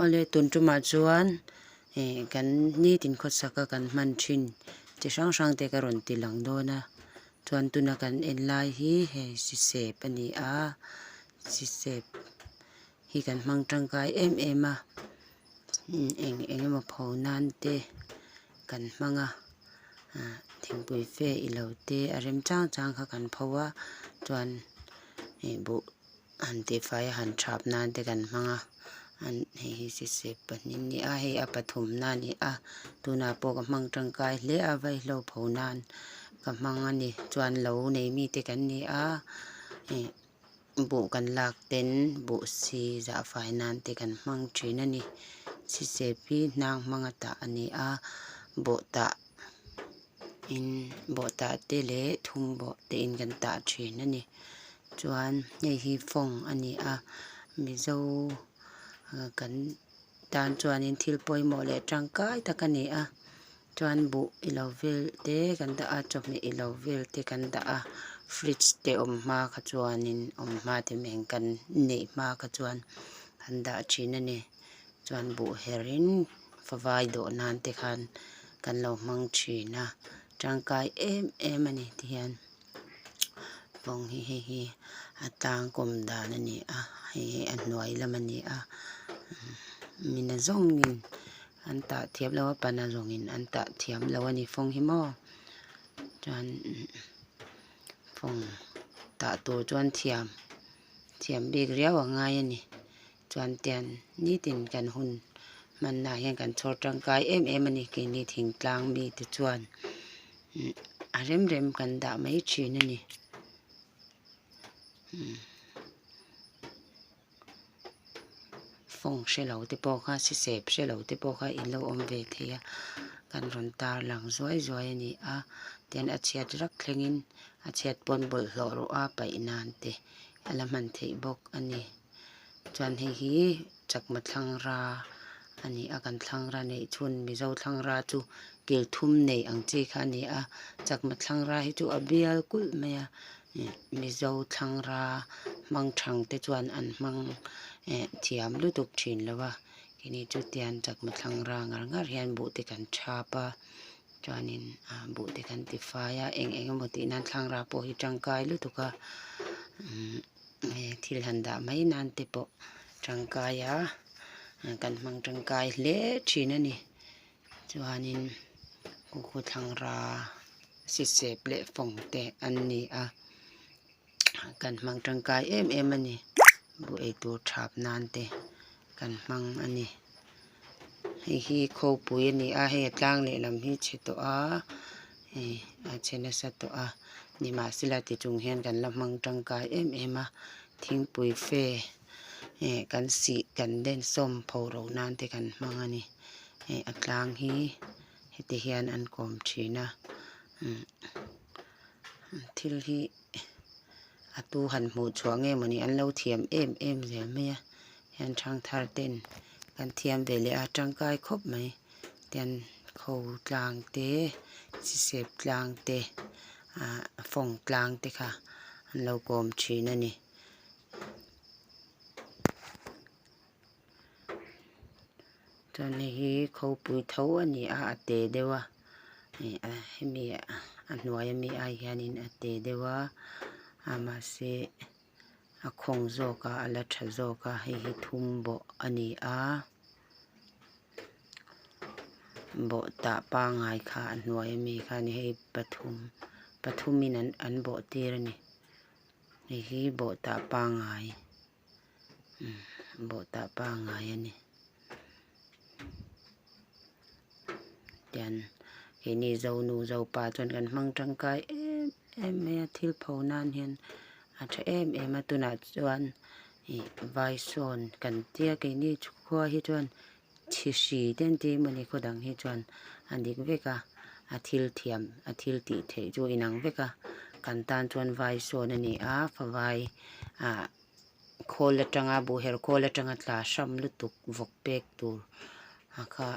Awle tun tumah chuan ih kan nitin khawsak a kan hman thin chi hrang hrang te ka rawn ti lang dawn a chuan tuna kan en lai hi hei sisep a ni a sisep hi kan hmang tangkai em em a eng eng emaw pho nan te kan hmang a ah thingpui fe ilo te a rem chang chang kha kan pho a chuan ih buh han tihfai a han thap nan te kan hmang a an hei hi sisep pahnih a ni a hei a pathumna a ni a tunah pawh ka hmang tangkai hle a vaihlo pho nan ka hmang a ni chuan lo nei mite kan ni a ih buh kan lak ten buh si zah fai nan te kan hmang thin a ni sisep hi hnang hmanga tah a ni a bawh tah in bawh tah te leh thum bawh te in kan tah thin a ni. Chuan hei hi fawng a ni a mizo kan tan chuanin thil pawimawh leh tangkai tak a ni a chuan buh ilo vel te kan dah a chawhmeh ilo vel te kan dah a fridge te awm hma kha chuanin awm hma te meng kan neih hma kha chuan an dah thin a ni chuan buh herin favai dawh nan te khan kan lo hmang thin a tangkai em em a ni tihian. Vawng hi hei hi a tlang kawm dan a ni a hei hi a hnuai lam a ni a mi na zawngin an tah thiam lo a pa na zawngin an tah thiam lo a ni fawng hi maw chuan fawng tah tur chuan thiam thiam bik riau a ngai a ni chuan tian nitin kan hun hmanna ah hian kan chhawr tangkai em em a ni keini thingtlang mite chuan. A rem rem kan dah mai thin a ni fawng hre lo te pawh kha sisep hre lo te pawh kha in lo awm ve thei a kan rawn tar lang zuai zuai a ni a tin a chhiat rak thlengin a chhiat pawn bawlhhlawh rawh a paih nan te a la hman theih bawk a ni. Chuan hei hi chakma thlangra a ni a kan thlangra neih chhun mizo thlangra chu kil thum nei ang chi kha a ni a chakma thlangra hi chu a bial kulh mai a ih mizo thlangra hmang thang te chuan an hmang eh thiam lutuk thin lo a keini chu tian chakma thlangra ngar ngar hian buh te kan thap a chuanin ah buh te kan ti fai a eng eng emaw tih nan thlangra pawh hi tangkai lutuk a umm. Thil han dah mai nan te pawh tangkai a kan hmang tangkai hle thin a ni chuanin kukhu thlangra sisep leh fawng te an ni a kan hmang tangkai em em a ni buh eitur thap nan te kan hmang a ni hei hi khawpui a ni a hei a tlang lehlam hi chhe tawh a hei a chhe nasa tawh a nimahsela ti chung hian kan la hmang tangkai em em a thingpui fe eh kan sih kan densawm pho ro nan te kan hmang a ni hei a tlang hi heti hian an kawm thin a umm thil hi a tu han hmuh chhuah nge mawni an lo thiam em em zel mai a hian thangthar ten kan thiam ve leh a tangkai khawp mai tian kho tlang te sisep tlang te ah fawng tlang te kha an lo kawm thin a ni. Chuan hei hi khawpui tho a ni a a te deuh a ih hemi a hnuai ami ai hianin a te deuh a a mahse a khawng zawk a a la tha zawk a hei hi thum bawh a ni a bawh tah pangngai kha a hnuai ami kha a ni hei pathum pathumin an an bawh tir a ni hei hi bawh tah pangngai. Bawh tah pangngai a ni tian keini zonu zopa chuan kan hmang tangkai em em mai a thil pho nan hian a tha em em a tunah chuan ih vai sawn kan tia keini khua hi chuan chhi hri te an ti emawni khaw dang hi chuan a dik vek a a thil thiam a thil tih theih chu a inang vek a kan tan chuan vai sawn a ni a favai ah. Khawl atanga buh her khawl atanga tla hram lutuk vawk pek tur a kha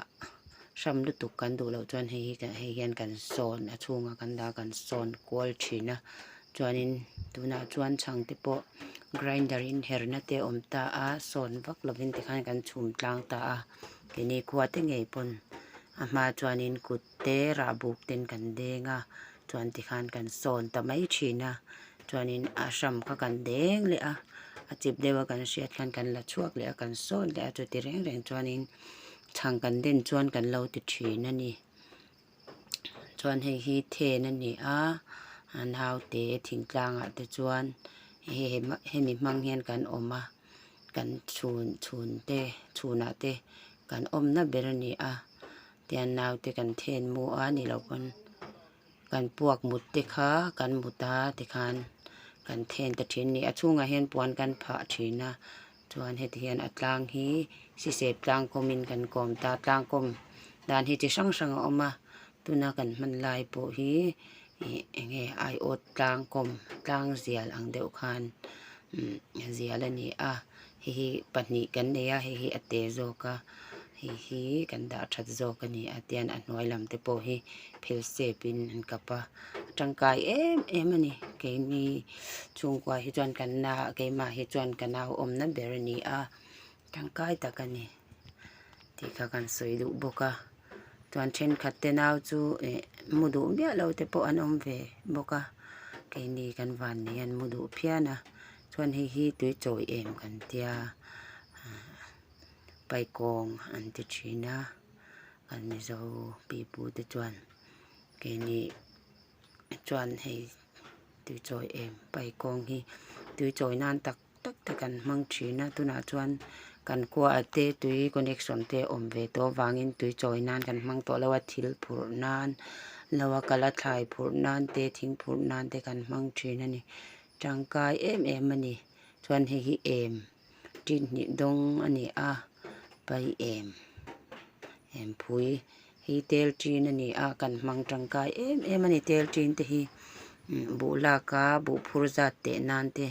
hram lutuk kan duh loh chuan hei hi hei hian kan sawn a chhungah kan dah a kan sawn kual thin a. Chuanin tunah chuan chhang te pawh grinder in herna te a awm ta a sawn vak lovin tikhan kan chhum tlang ta a keini khua te ngei pawn a hma chuanin kut te rah buk ten kan deng a chuan tikhan kan sawn ta mai thin a chuanin a hram kha kan deng leh a a chip deuh a kan hriat khan kan la chhuak leh a kan sawn leh a chuti reng reng chuanin chhang kan den chuan kan lo ti thin a ni. Chuan hei hi then a ni a a naute thingtlangah te chuan hemi hmang hian kan awm a kan chhun chhun te chhunah te kan awmna ber a ni a tian naute kan then mu a ni loh pawn kan puak mut te kha kan mut a tikhan kan then ta thin a ni a chhungah hian puan kan phah thin a. Chuan heti hian a tlang hi sisep tlang kawmin kan kawm ta tlang kawm dan hi chi hrang hrang a awm a tuna kan hman lai pawh hi ih eng nge aiawt tlang kawm tlang zial ang deuh khan umm zial a ni a hei hi pahnih kan nei a hei hi a te zawk a hei hi kan dah that zawk a ni a tian a hnuai lam te pawh hi phel sep in an kap a a tangkai em em a ni keini. Chhungkua hi chuan kan na keimah hi chuan ka nau awmna ber a ni a tangkai tak a ni tih kha kan sawi duh bawk a chuan thenkhat te nau chu eh mu duh miah lo te pawh an awm ve bawk a keini kan van nei an mu duh phian a chuan hei hi tui chawi em kan tia paikawng an ti thin a kan mizo pipu te chuan keini chuan hei tui chawi em paikawng hi tui chawi nan tak tak te kan hmang thin a tunah chuan kan khuaah te tui connection te a awm ve tawh avangin tui chawi nan kan hmang tawh lo a thil phurh nan lo a kal a thlai phurh nan te thing phurh nan te kan hmang thin a ni tangkai em em a ni chuan hei hi em tin hnih dawng a ni a pai em em phui. Hi tel tin a ni a kan hmang tangkai em em a ni tel tin te hi buh lak a buh phur zat teh nan te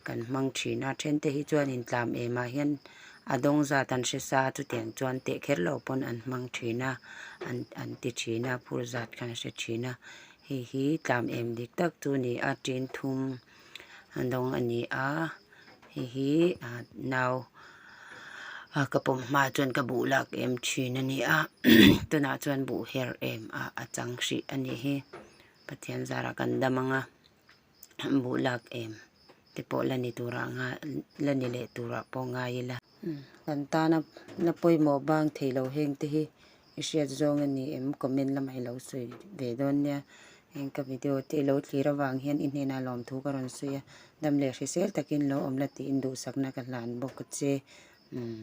kan hmang thin a then te hi chuan in tlam em ah hian a dawng zat an hre sa a chutiang chuan teh kher lo pawn an hmang thin a an an ti thin a phur zat khan a hre thin a hei hi tlam em dik tak chu a ni a tin thum a dawng a ni a. Hei hi ah nau ah ka pawm hma chuan ka buh lak em thin a ni a tunah chuan buh her em ah a chang hrih a nih hi Pathian zarah kan dam ang a buh lak em te pawh la ni turah nga la ni leh turah pawh ngai ila. Kan tana la pawimawh bang thei lo heng te hi i hriat zawng a ni em comment lamah i lo sawi ve dawn nia heng ka video te i lo thlir avang hian i hnenah lawmthu ka rawn sawi a dam leh hrisel takin lo awm la tiin duhsakna ka hlan bawk a che umm.